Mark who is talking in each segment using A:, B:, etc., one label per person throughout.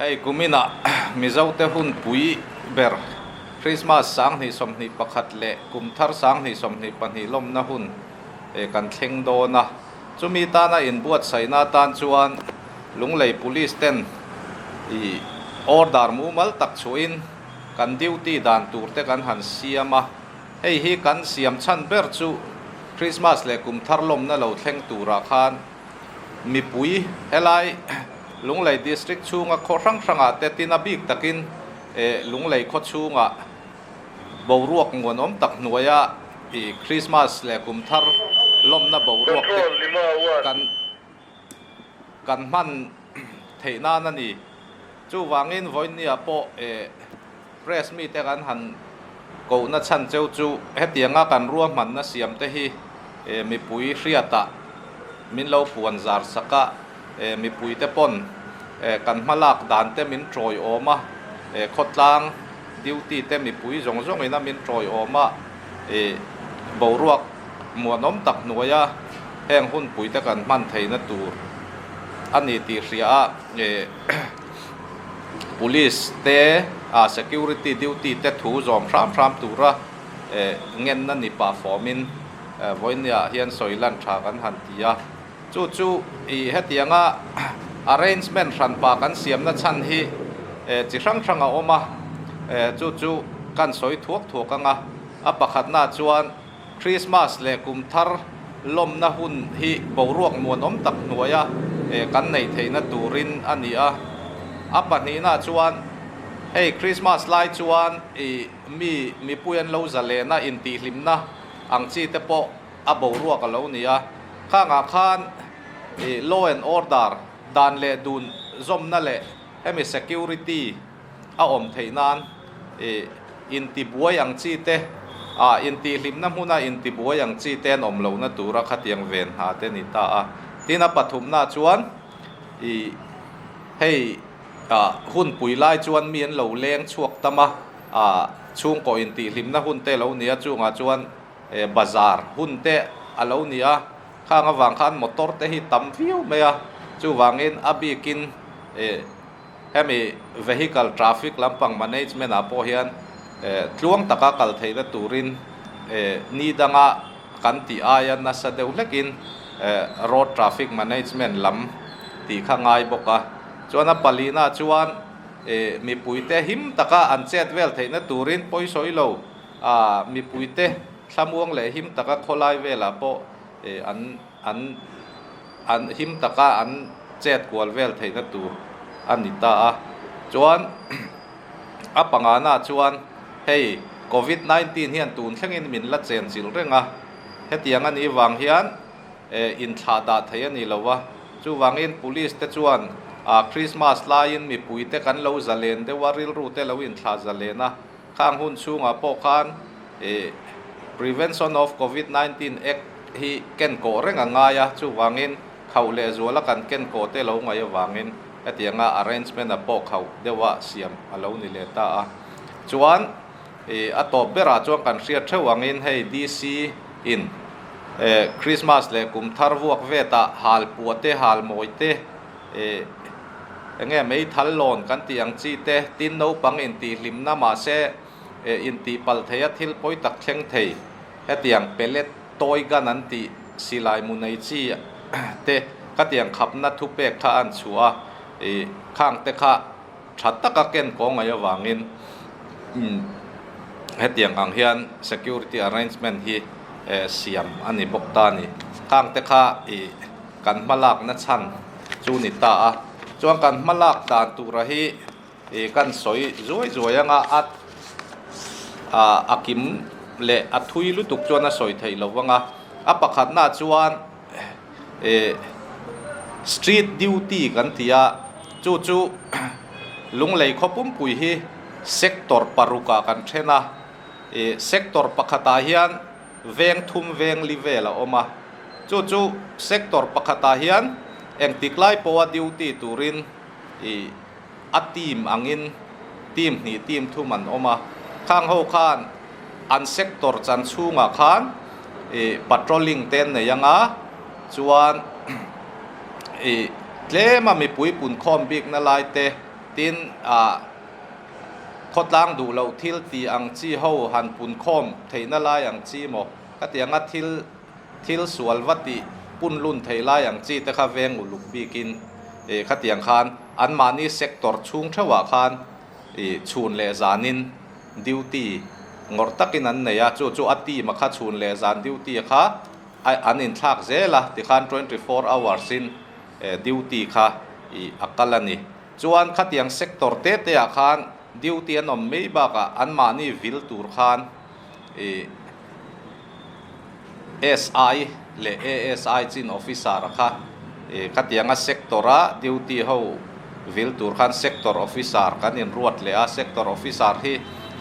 A: Hei kuminah Mizote hunpui ber Krismas 2021 leh kum thar 2022 lawmna hun kan thleng dawn a. Chumi tana inbuatsaihna atan chuan Lunglei Police ten ih order mumal tak chhuahin kan duty dan tur te kan han siam a. Hei hi kan siam chhan ber chu Krismas leh kum thar lawmna lo thleng turah khan mipui helai Lunglei District chhunga khaw hrang hrangah te tin a bik takin Lunglei khaw chhungah boruak muanawm tak hnuaia ih Krismas leh kum thar lawmna boruak te kan kan hman theih nan a ni. Chuvangin vawinia pawh press mite kan han kohna chhan cheu chu hetianga kan ruahmanna siam te hi mipui hriatah min lo puan zar sak a, mipuite pawn kan hmalak dan te min tawiawm a, khawtlang duty te mipui zawng zawngin a min tawiawm a, boruak muanawm tak hnuaia heng hunpui te kan hman theihna tur a ni tih hria a. Police te ah security duty te thu zawm hram hram tura ngenna ni pah fawmin vawinia hian sawi lan tha kan han ti a. Chu chu ih hetianga arrangement hran pah kan siamna chhan hi chi hrang hrang a awm a, chu chu kan sawi thuak thuak ang a. A pakhatna chuan Krismas leh kum thar lawmna hun hi boruak muanawm tak hnuaia kan neih theihna turin a ni a. A pahnihna chuan hei Krismas lai chuan ih mi mipui an lo zalena intihhlimna ang chi te pawh a boruak a lo ni a. Khangah khan ih law and order dan leh dun zawmna leh hemi security a awm theih nan ih intibuai ang chi te ah intihhlimna hmuna intibuai ang chi te an awm lohna tura khatiang ven hna te ni ta a. Tin a pathumna chuan ih hei ah hunpui lai chuan mi an lo leng chhuak tam a, ah chhungkaw intihhlimna hun te lo ni a, chungah chuan bazar hun te a lo ni a, khang avang khan motor te hi tam viau mai a, chuvangin a bikin ih Hemi vehicle traffic lampang management ah pawh hian tluang taka kal theihna turin ni danga kan tih aia nasa deuh hlekin road traffic management lam tih kha ngai bawk a. Chuan a palina chuan mipuite him taka an chet vel theihna turin pawisawi lo mipuite thlamuang leh him taka khawlai velah pawh an an an him taka an chet kual vel theihna tur a ni ta a. Chuan a pangana chuan hei Covid 19 hian tun thlengin min la chen chilh reng a, hetiang a nih vang hian inthlah dah thei a ni lo va. Chuvangin police te chuan Christmas laiin mipui te kan lo zalen deuh a, rilru te lo inthlah zalen a. Khang hun chhungah pawh khan Prevention of Covid 19 Act hi ken kawh reng a ngai a, chuvangin khauh leh zuala kan ken kawh te lo ngaih avangin hetianga arrangement a pawh khauh deuha siam a lo ni leh ta a. Chuan a tawp berah chuan kan hriat theuh angin hei DC in Christmas leh kum thar vuak vetah hal puah te, hal mawi te, Enge meithal lawn kan tih ang chi te, tin naupang intihhlimna mahse intih palh theia thil pawi tak thleng thei. Hetiang pellet toy gun an tih silai mu nei chi te khatiang khapna thupek kha an chhuah a, ih khang te kha tha taka ken kaw ngaih avangin hetiang ang hian security arrangement hi siam a ni bawk ta a ni. Khang te kha ih. Kan hmalakna chhan chu ni ta a, chuan kan hmalak dan tura hi ih kan sawi zuai zuai anga a ah a kim leh a thui lutuk chuan a sawi theih loh anga a pakhatna chuan ih street duty kan ti a, chu chu Lunglei khaw pumpui hi sector parukah kan then a, ih sector pakhatah hian. Veng thum veng li vel a awm a, chu chu sector pakhatah hian engtik lai pawha duty turin ih a team angin team hnih team thum an awm a, khang ho khan an sector chan chhungah khan ih patrolling te an nei ang a, chuan ih tlema mipui punkhawm bikna lai te. Tin, ah khawtlang duh loh thil tih ang chi ho han pun khawm theihna lai ang chi maw? Khatianga thil thil sual va tih pun lun thei lai ang chi te kha veng uluk bikin ih khatiang khan anmahni sector chhung theuhah khan ih chhun leh zanin duty ngawrh takin an nei a, chu chu a team a kha chhun leh zan duty a kha a an inthlak zel a tikhan 24 hours in duty kha ih a kal a ni. Chuan khatiang sector te te ah khan duty an awm mai bakah anmahni vil tur khan ih SI leh ASI chin officer a kha ih khatianga sector a duty ho vil tur khan sector officer kan inruat leh a, sector officer hi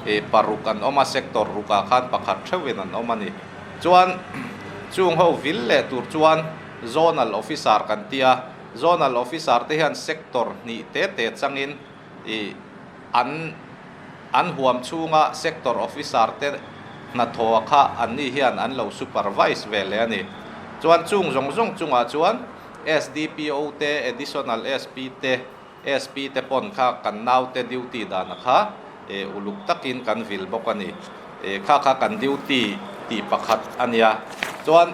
A: ih paruk an awm a, sector rukah khan pakhat theuhin an awm a ni. Chuan chung ho vil leh tur chuan zonal officer kan ti a, zonal officer te hian sector hnih te te changin ih an an huam chhunga sector officer te hnathawh kha an ni hian an lo supervise ve leh a ni. Chuan chung zawng zawng chungah chuan SDPO te, Additional SP te, SP te pawn kha kan naute duty dana kha eh uluk takin kan vil bawk a ni. Eh kha kha kan duty tih pakhat a nia. Chuan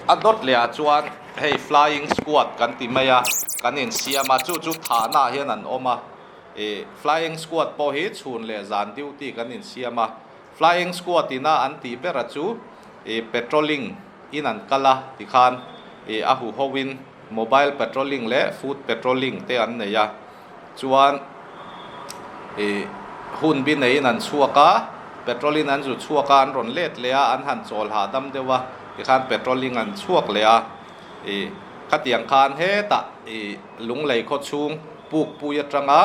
A: a dawt leh ah chuan hei flying squad kan ti mai a, kan insiam a, chu chu thahna ah hian an awm a. Eh flying squad pawh hi chhun leh zan duty kan insiam a. Flying squad ina an tih bera chu eh patrolling in an kal a tikhan eh a huho in Mobile patrolling leh foot patrolling te an nei a, chuan ih hun bi neiin an chhuak a, patrolling an zu chhuak a, an rawn let leh a, an han chawl hahdam deuh a, tikhan patrolling an chhuak leh a, ih khatiang khan hetah ih Lunglei khaw chhung Pukpui atanga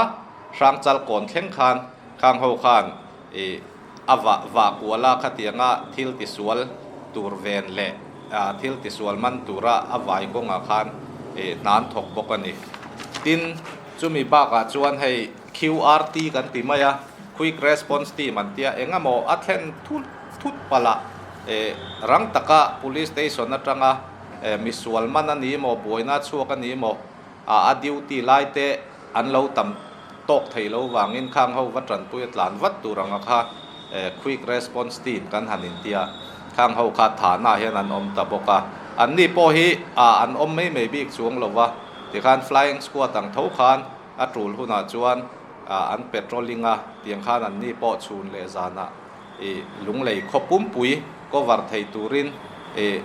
A: Hrangchal kawn thleng khan khang ho khan ih A vah vah kuala khatianga thil tisual tur ven leh thil tisual man tura a vai kawngah khan hnan thawk bawk a ni. Tin, chumi bakah chuan hei QRT kan ti mai a, Quick Response Team an tia, eng emaw a thlen thut thut palh a, rang taka Police Station atanga misual man a ni emaw, buaina chhuak a ni emaw, a duty lai te an lo tam tawk thei lo vangin khang ho va tanpui a tlan vat tur anga kha quick response team kan han intia khang ho kha thahna hian an awm ta bawk a, an ni pawh hi an awm mai mai bik chuang lo va, tikhan flying squad ang tho khan a tul hunah chuan an patrolling a tiang khan an ni pawh chhun leh zanah I Lunglei khaw pumpui cover thei turin i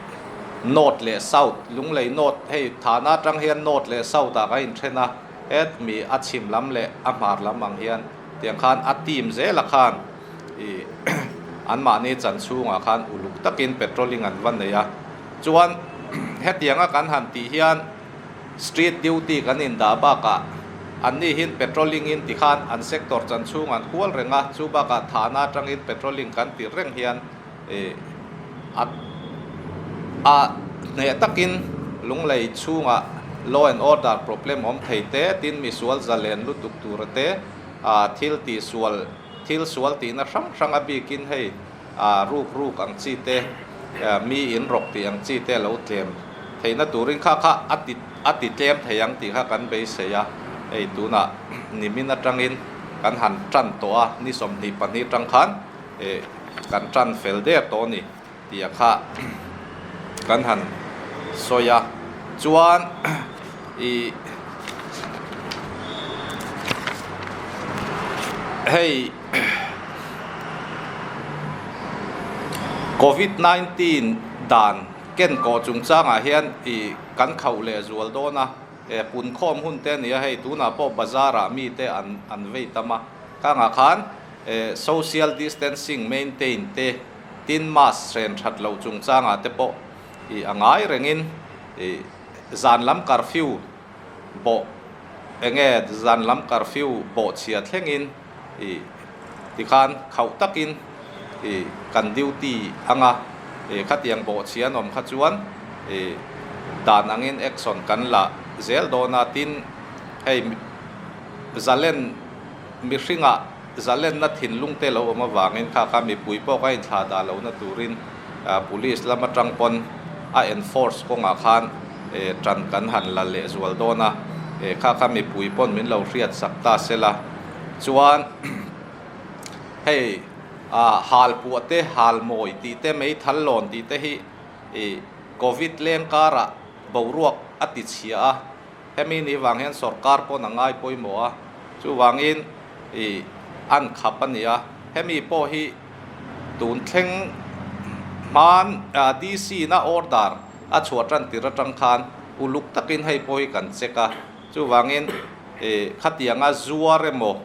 A: North leh South, Lunglei North hei thahna atang hian North leh South ah ka inthen a, het mi a chhim lam leh a hmar lam ang hian tiang khan a team zela khan i anmahni chan chhungah khan uluk takin patrolling an va nei a. Chuan hetianga kan han tih hian Street duty kan indah bakah anni hin patrolling in tikhan an sector chan chhung an hual reng a, chu bakah thahna atangin patrolling kan tir reng hian ih a a hneh takin Lunglei chhungah law and order problem awm thei te, tin misual zalen lutuk tura te, ah thil tihsual thil sual tihna hrang hrang a bikin hei ah ruk ruk ang chi te, mi in rawk tih ang chi te lo tlem theihna turin kha kha a ti a ti tlem thei ang tih kha kan beisei a, hei tunah nimin atangin kan han tan tawh a, ni 22 tang khan eh kan tan fel der tawh a ni tih a kha kan han sawi a, chuan ih hei. Covid 19 dan ken kawh chungchangah hian ih kan khauh leh zual dawn a, eh punkhawm hun te a ni a, hei tunah pawh bazar ah mite an an vei tam a, khangah khan eh social distancing maintain te tin mask hren that loh chungchangah te pawh ih a ngai rengin ih zan lam curfew bawh enge zan lam curfew bawh chhia thlengin ih tikhan khauh takin ih kan duty anga ih khatiang bawhchhia an awm kha chuan ih dan angin action kan la zel dawn a, tin hei zalen mihringah zalenna thinlung te lo awm avangin kha kha mipui pawh ka inthlah dah lohna turin police lam atang pawn a enforce kawngah khan ih tan kan han la leh zual dawn a. Kha kha mipui pawn min lo hriat sak ta sela chuan hei hal puah te, hal mawi tih te, meithal lawn tih te hi Covid leng karah boruak a ti chhia a, hemi ni vang hian sorkar pawn a ngai pawimawh a, chuvangin an khap a ni a, hemi pawh hi tun thleng hman DC na order a chhuah tan tir atang khan uluk takin hei pawh hi kan check a, chuvangin khatianga zuar emaw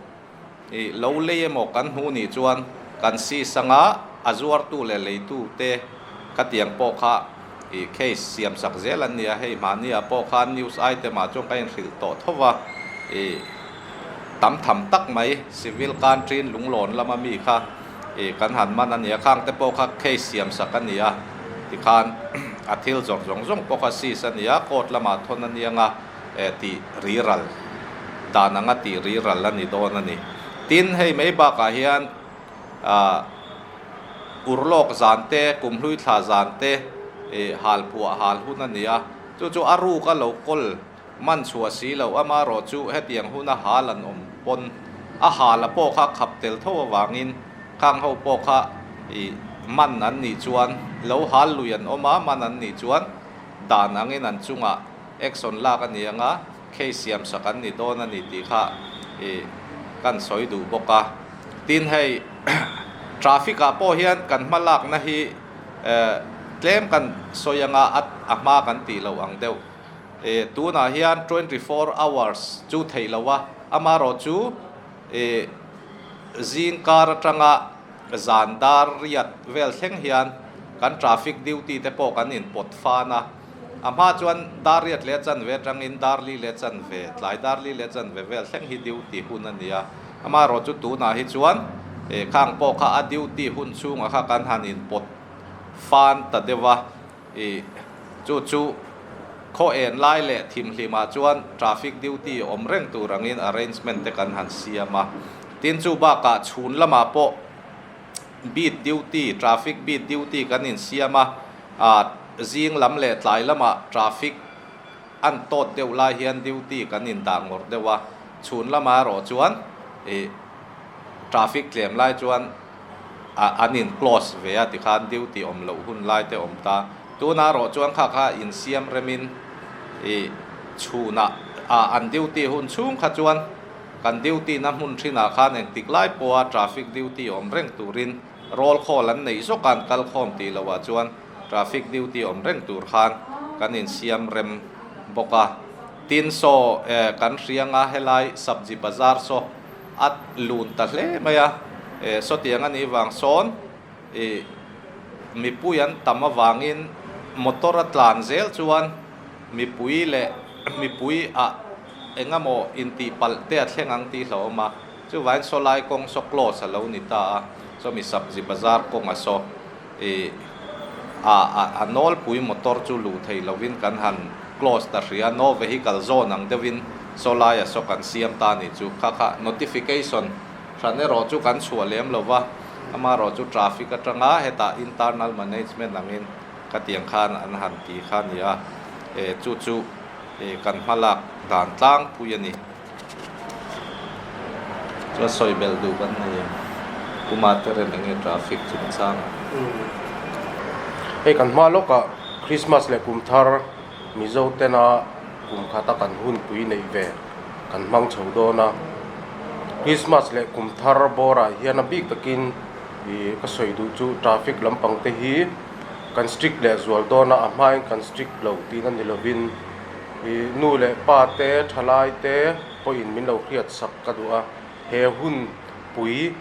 A: ih lo lei emaw kan hmuh nih chuan kan si sanga a zuartu leh leitu te khatiang pawh kha ih case siam sak zel an ni a, hei mahni ah pawh khan news item ah chuan ka inhrilh tawh tho va, ih tam tham tak mai civil country lunglawn lama mi kha ih kan han man a ni a, khang te pawh kha case siam sak a ni a, tikhan a thil zawrh zawng zawng pawh kha seize a ni a, court lamah thawn a ni anga eh tih riral dan anga tih riral a ni dawn a ni. Tin, hei mai bakah hian ah urlawk zan te, kumhlui thla zan te ih hal phuah hal hun a ni a, chu chu a ruk a lo kawl man chhuah si loh amarawh chu hetiang huna hal an awm pawn a hal a pawh kha khap tel tho avangin khang ho pawh kha ih man an nih chuan lo hal lui an awm a, man an nih chuan dan angin an chungah Action lak a ni ang a, case siam sak an ni dawn a ni tih kha ih kan sawi duh bawk a. Tin hei traffic ah pawh hian kan hma lakna hi eh tlem kan sawi ang a, a hma kan tih loh ang deuh. Ih tunah hian 24 hours chu theih loh a, amarawh chu ih zing kar atanga zan dar riat vel thleng hian kan traffic duty te pawh kan inpawt fan a. A hma chuan dar riat leh chanve atangin dar li leh chanve, tlai dar li leh chanve vel thleng hi duty hun a ni a. Amaherawh chu tunah hi chuan khang pawh kha a duty hun chhungah kha kan han inpawt fan ta deuh a. Ih chu chu khaw en lai leh thimhlimah chuan traffic duty awm reng tur angin arrangement te kan han siam a. Tin chu bakah chhun lamah pawh beat duty, traffic beat duty kan insiam a, ah zing lam leh tlai lamah traffic an tawt deuh lai hian duty kan indah ngawrh deuh a, chhun lamah erawh chuan ih traffic tlem lai chuan ah an in close ve a tikhan duty awm loh hun lai te awm ta, tunah erawh chuan kha kha insiam remin ih chhunah ah an duty hun chhung kha chuan. Kan duty na hmun thinah khan engtik lai pawha traffic duty awm reng turin roll call an neih zawk a, an kal khawm tih loh ah chuan traffic duty awm reng tur khan kan insiam rem bawk a. Tin saw eh kan hrianga helai sabji bazar saw a lun ta hle mai a, eh sawtiang a nih vang sawn ih mipui an tam avangin motor a tlan zel chuan mipui leh mipui ah Engemaw intih palh te a thleng ang tih hlauhawm a, chuvain saw lai kawng saw close a lo ni ta a, sawmi sabzi bazar kawnga saw ih a a a nawlpui motor chu luh thei lovin kan han close ta hria, no vehicle zone ang deuhin saw laia saw kan siam ta ni chu kha kha notification hran erawh chu kan chhuah lem lo va, amaherawh chu traffic atanga hetah internal management angin khatiang khan an han ti kha a ni a, eh chu chu. Ih kan hma lak dan tlangpui a ni. Chuan sawi belh duh kan nei em? Kuma te rem enge traffic chungchang ah.
B: Hei kan hma lawkah Christmas leh kum thar Mizo tena kum khata kan hunpui neih ve kan hmang chho dawn a. Christmas leh kum thar bawrah hian a bik takin ih ka sawi duh chu traffic lampang te hi Kan strict leh zual dawn a, a hmain kan strict lo tihna ni lovin ih nu leh pa te, thalai te pawhin min lo hriat sak ka duh a. He hun pui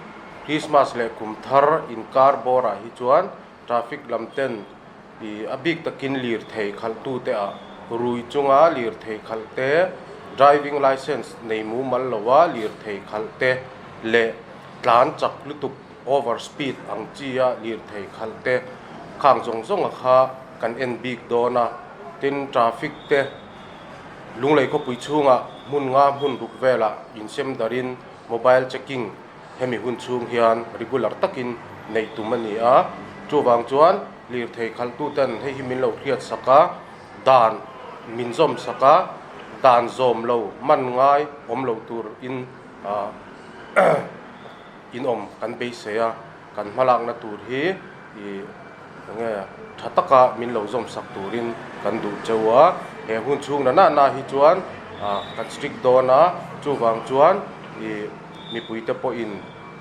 B: Christmas leh kum thar inkar bawrah hi chuan traffic lam ten ih a bik takin lirthei khalhtute ah rui chunga lirthei khalh te, driving licence nei mumal loa lirthei khalh te leh tlan chak lutuk Over speed ang chi a lirthei khalh te khang zawng zawng a kha kan en bik dawn a, tin traffic te Lunglei khawpui chhungah hmun nga hmun ruk velah insem darin mobile checking hemi hun chhung hian regular takin neih tum a ni a, chuvang chuan lirthei khalh tuten hei hi min lo hriat sak a, dan min zawm sak a, Dan zawm lo man ngai awm lo tur in in awm kan beisei a, kan hmalakna tur hi ih enge tha taka min lo zawm sak turin kan duh cheu a, he hun chhung na na hi chuan kan strict dawn a, chuvang chuan ih mipuite pawhin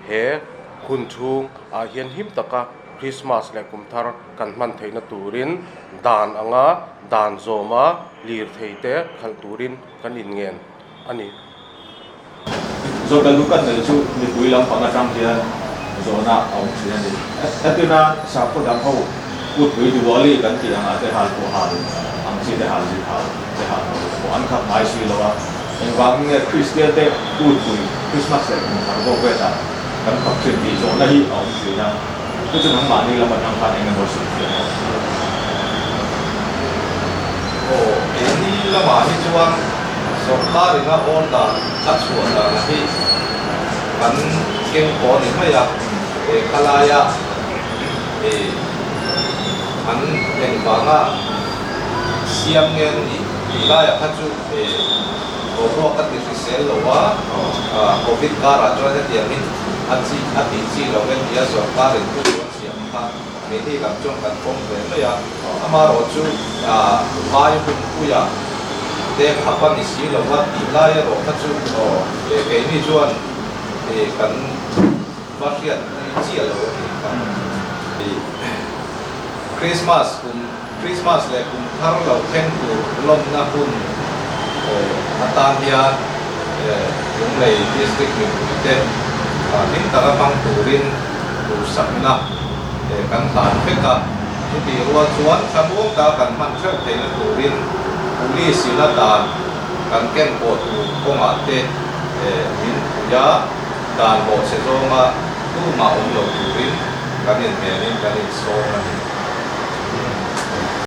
B: he hun chhung ah hian him taka Christmas leh kum thar kan hman theihna turin dan anga dan zawma lirthei te khalh turin kan inngen a ni.
C: Zawhna lu kan neih chu mipui lampang atang hian zawhna a awm thin a ni. Entirna sakhaw dang ho kutpui Diwali kan tih angah te hal pawh hal ang chi te hal zit hal te hal ho pawh an khap ngai si lo a. Engvangin nge Kristian te kutpui Krismas leh kum thar bawk vetah kan khap thin tih zawhna hi a awm thin a. Chu chu nangmahni lam atang khan eng emaw hrilhfiah a awm thin.
A: Aw, keini lamah hi chuan Sawrkar ina order a chhuah dan hi kan keng pawh a ni mai a, he khalaia ih an engvanga siam nge an nih tih laiah kha chu ih boruak a ti hrisel lo a, Covid karah chuan hetiangin a chi a tih chi lo e tia sawrkar in thu an siam kha keini lam chuan kan pawm ve mai a, amaherawh chu vai hunpuia te khap a ni si lo va tih lai erawh kha chu keini chuan kan va hriat chiah lo a ni kha. Christmas kum Christmas leh kum thar lo thleng tur lawmna hun atan hian Lunglei District mipuite hlim taka hmang turin duhsakna kan hlan vek a. Chutih rual chuan thlamuang ta kan hman theuh theihna turin Police ina dan kan ken pawh tur kawngah te min pui a, dan bawhchhe zawnga tumah awm lo turin kan inhmelin kan insawm a ni.